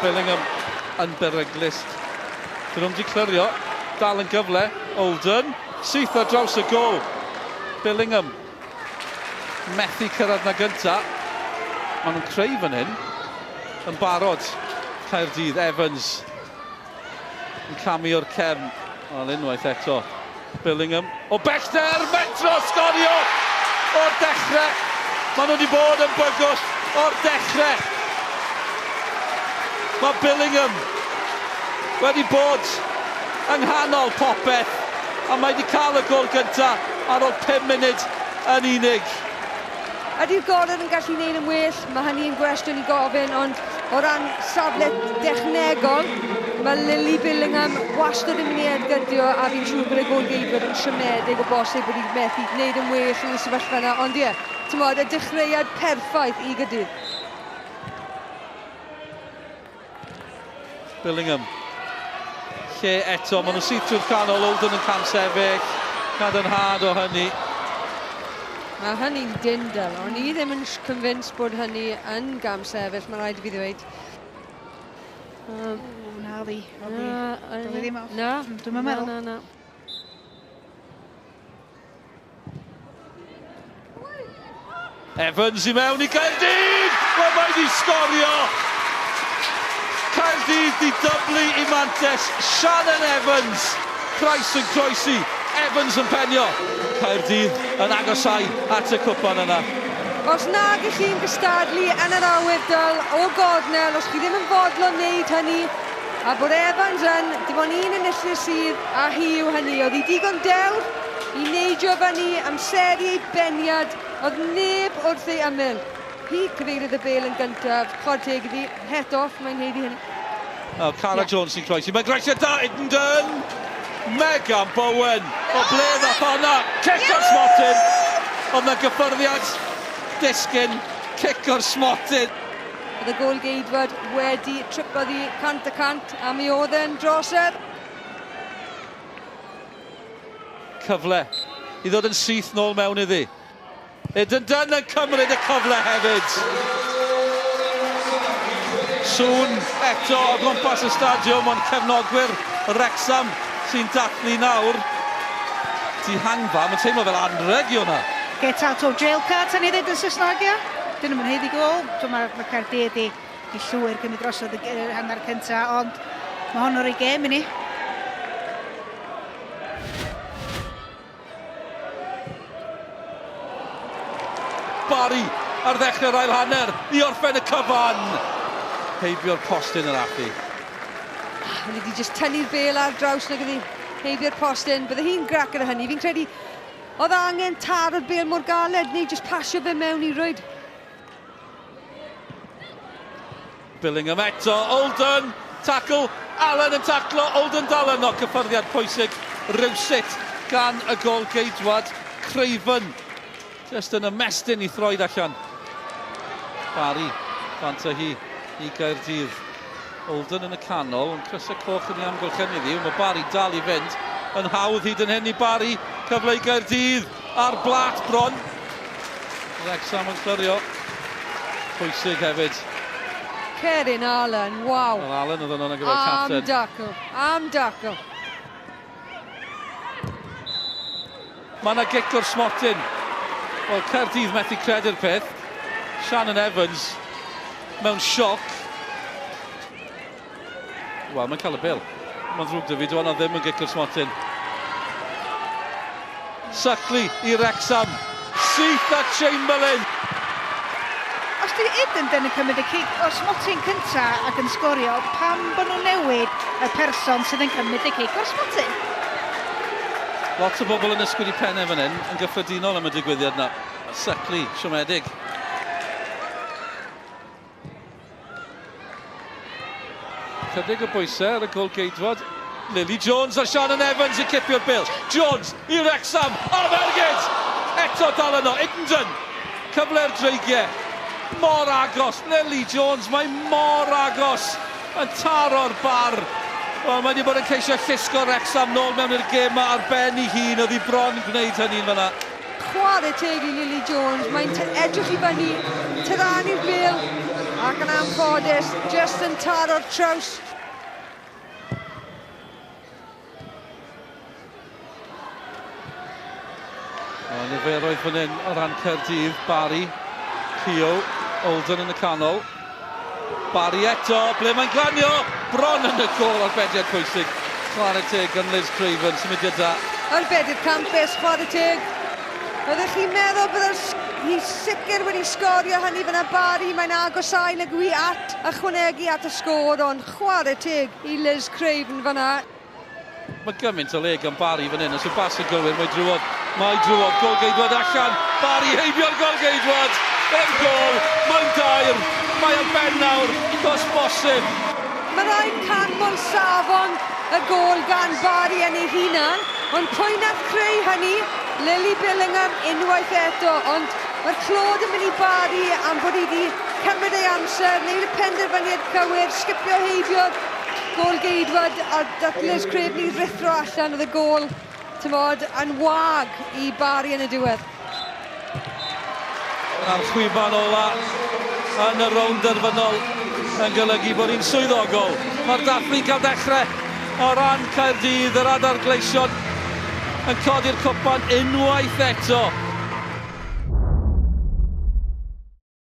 Billingham yn beryglus. Dyn nhw'm 'di clirio. Dal yn gyfle. Olden. Syth ar draws y gôl. Billingham. Methu cyrraedd na gynta. Maen nhw'n creu fan hyn. Yn barod. Caerdydd. Evans. Yn camu o'r cefn. Wel, unwaith eto. Billingham. O bellter! Metro sgorio! O'r dechrau. Maen nhw wedi bod yn bygwth o'r dechrau. Mae Billingham wedi bod yng nghanol popeth a mae wedi cael y gol gyntaf ar ôl 5 munud yn unig. Ydy'r gornel yn gallu gwneud yn well? Mae hynny yn gwestiwn i gofyn, ond o ran safle dechnegol, mae Lily Billingham wastad yn mynd i ergydio a fi'n siŵr bod y gôl-geidwad yn siomedig o bosib bod hi methu gwneud yn well yn y sefyllfa yna. Ond ie, timod, y dechreuad perffaith i Gaerdydd. Billingham. Lle eto, maen nhw'n syth trwy'r canol, Oldham yn camsefyll, cadarnhad o hynny. Mae hynny'n dindel, o'n i ddim yn convinced bod hynny yn gamsefyll, mae'n rhaid i fi ddweud. Na, ddi. Na, ddim off. Na, Dwi'n meddwl. Na, na, na. Evans i mewn i Gaerdydd! Wel, mae wedi sgorio! Caerdydd di dyblu i mantes. Shannon Evans! Price yn croesi, Evans yn penio. Caerdydd yn agosau at y cwpan yna. Os nag ych chi'n gystadlu yn yr awyr dyl o gornel, os chi ddim yn fodlon wneud hynny, a bod Evans yn, dim ond un enillydd sydd, a hi yw hynny. Oedd hi digon dewr i neidio fyny, amseru ei beniad, oedd neb wrth ei ymyl. Hi cyfeiriodd y bêl yn gyntaf, chwarae teg iddi, het off, mae'n haeddu hynny. Nawr, Cara yeah. Jones sy'n croesi. Mae'n groesiad da, Idenden! Megan Bowen! O ble ddath honna? Cic o'r smotyn! Oedd na gyffyrddiad disgyn, cic o'r smotyn. Oedd y gôl-geidwad wedi tripo ddi 100% a mi oedd e'n drosedd. Cyfle i ddod yn syth nôl mewn iddi. Eden Dunn yn cymryd y cyfle hefyd. Sŵn eto o gwmpas y stadiwm, ond cefnogwyr Wrecsam sy'n dathlu nawr. Dihangfa, mae'n teimlo fel anrheg i hwnna. Get out of jail card, sa'n ei ddweud yn Saesneg, ia? Dyn nhw'n haeddu gôl. Dwi'n mae, mae Caerdydd i, i llwyr gymryd drosodd y hanner cyntaf, ond mae hon o'r ei gêm i ni. Barry ar ddechrau'r ail hanner i orffen y cyfan. Heibio'r postyn yr afi. O'n i wedi just tynnu'r bel ar draws nag iddi heibio'r postyn. Bydde hi'n grac gyda hynny. Fi'n credu oedd angen taro'r bel mor galed neu just pasio fe mewn i rwyd. Billingham eto, Olden, tackle, Allen yn taclo, Olden dal yno, cyffyrddiad pwysig rywsut gan y gôl-geidwad, Craven, jyst yn ymestyn i throed allan. Barry, bant â hi i Gaerdydd. Olden yn y canol, yn crysau coch yn ei amgylchynu ddi, mae Barry dal i fynd yn hawdd hyd yn hyn i Barry, cyfle i Gaerdydd ar blat bron. Wrecsam yn clirio. Pwysig hefyd. Kerin Allen, waw. Wel, Allen oedd yno yn gyfer captain. Am dacl, am dacl. Mae yna gic o'r smotyn. Wel, Caerdydd methu credu'r peth. Shannon Evans mewn sioc. Wel, mae'n cael y bil. Mae'n ddrwg dy fi, dyw hwnna ddim yn gic o'r smotyn. Suckley i Wrexham. Syth at Chamberlain. Os di Idenden yn cymryd y cic o'r smotyn cynta ac yn sgorio, pam bod nhw'n newid y person sydd yn cymryd y cic o'r smotyn? Lot o bobl yn ysgwyd i pennau fan hyn, yn gyffredinol am y digwyddiad yna. Suckley, siomedig. Chydig o bwysau ar y gol geidwad. Lily Jones a Shannon Evans i cipio'r bêl. Jones i Wrexham am ergyd! Eto dal yno, Idenden! Cyfle'r Dreigiau. Mor agos, Lily Jones, mae mor agos yn taro'r bar. Wel, mae wedi bod yn ceisio llusgo Wrexham nôl mewn i'r gêm yma ar ben ei hun. Oedd hi bron gwneud hynny'n fanna. Chwarae teg i Lily Jones, mae'n edrych i fyny, tyranu'r bêl, Ac yn anffodus, jyst yn taro'r traws. O, niferoedd fan hyn o ran Caerdydd, Barry, Keogh, Olden yn y canol. Barry eto, ble mae'n glanio, bron yn y gôl arbediad pwysig. Chwarae teg gan Liz Craven, symudiad da. Arbediad campus, chwarae teg. Oeddech chi'n meddwl byddai'r hi sicr wedi sgorio hynny fyna Barry, mae'n agosau nag yw hi at ychwanegu at y sgôr, ond chwarae teg i Liz Craven fyna. Mae gymaint o le gan Barry fan hyn, os yw bas yn gywir, mae drwodd, mae drwodd, golgeidwad allan, Barry heibio'r golgeidwad, yn gol, mae'n dair, mae ar ben nawr, dos bosib. Mae rhaid canmol safon y gol gan Barry yn ei hunan, ond pwy nath creu hynny? Lily Billingham unwaith eto, ond mae'r clod yn mynd i Barry am bod hi wedi cymryd ei amser, wneud y penderfyniad cywir, sgipio heibio'r gôl-geidwad a dath Liz Craven i ruthro allan oedd y gôl, tymod, yn wag i Barry yn y diwedd. A'r chwiban ola yn y rownd derfynol yn golygu bod hi'n swyddogol. Mae'r dathlu'n cael dechrau o ran Caerdydd, yr Adar Gleision yn codi'r cwpan unwaith eto.